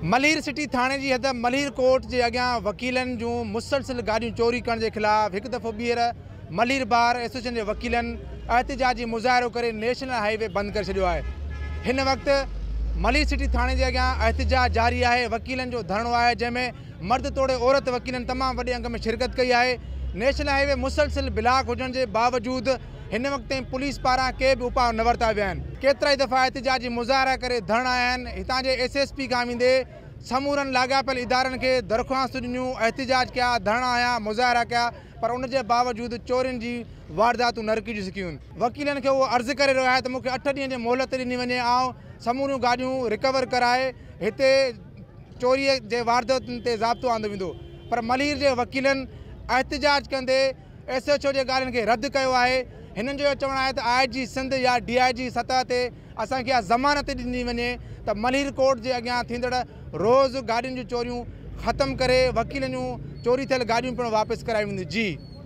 Malir city ٿاڻي جي حد ملير ڪورٽ جي اڳيان وڪيلن جون مسلسل گاڏيون چوري ڪرڻ جي خلاف هڪ دفعو ٻيهر ملير بار ايسوسيئيشن جي وڪيلن احتجاجي مظاهرو ڪري نيشنل هاء وي بند ڪري ڇڏيو آهي. هن وقت ملير سٽي ٿاڻي جي اڳيان احتجاج جاري آهي، وڪيلن جو ڌرڻو آهي، جنهن ۾ مرد توڙي عورت وڪيلن تمام وڏي انگ ۾ شرڪت ڪئي آهي. نيشنل هاء وي مسلسل بلاڪ هجڻ جي باوجود هن وقت تائين پوليس پاران ڪي به اپاء نه ورتا ويا آهن. ڪيترائي دفعا احتجاجي مظاهرا ڪري ڌرڻا آيا آهن، هتان جي ايس ايس پي کان ويندي سمورن لاڳاپيل ادارن کي درخواستون ڏنيون، احتجاج ڪيا، ڌرڻا هنيا، مظاهرا ڪيا پر ان جي باوجود چورين جي وارداتون نه رڪجي سگهيون. وڪيلن کي اهو عرض ڪري رهيو آهي ته مون کي 8 ڏينهن جي مهلت ڏني وڃي، آئون سموريون گاڏيون رڪور ڪرائي هتي چوري جي وارداتن تي ضابطو آندو ويندو پر ملير جي وڪيلن احتجاج ڪندي ايس ايڇ او جي ڳالهين کي رد ڪيو آهي. هنن جو اهو چوڻ آهي ته آء جي سنڌ يا ڊي I جي سطح تي اسان کي اها ضمانت ڏني وڃي ته ملير ڪورٽ جي اڳيان ٿيندڙ روز گاڏين جون چوريون ختم ڪري وڪيلن جون چوري ٿيل گاڏيون پڻ واپس ڪرايون وينديون. جي.